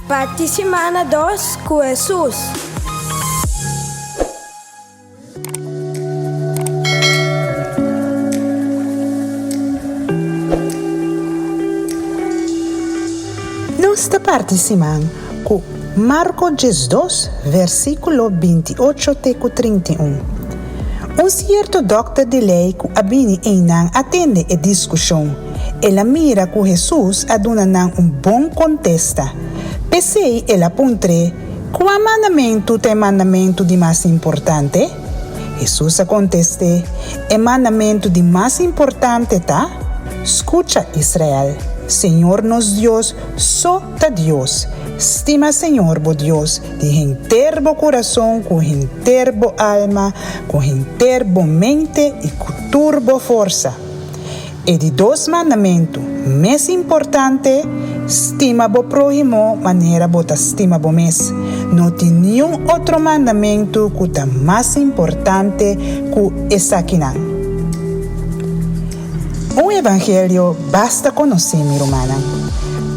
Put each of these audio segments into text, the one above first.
Parti simana dos ku Hesus. Nos ta parti siman ku Marko 12, versíkulo 28 te ku 31. Un sierto dòkter di lei ku a bini einan a tende e diskushon. El a mira ku Hesus a duna nan un bon kontesta. P'esei el a puntr'é, Kua mandamentu ta e mandamentu di mas importante? Hesus a kontest'é, E mandamentu di mas importante ta, Skucha, Israel, Señor nos Dios so ta Dios. Stima Señor bo Dios di henter bo kurason, ku henter bo alma, ku henter bo mente i ku tur bo forsa. E di dos mandamentu mes importante, Stima bo próhimo manera bo ta stima bo mes. No tin niun otro mandamentu ku ta mas importante ku esakinan. Un evangelio basta konosí, mi rumannan.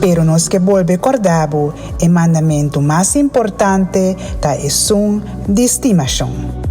Pero nos ke bolbe kòrda bo e mandamentu mas importante ta esun di stimashon.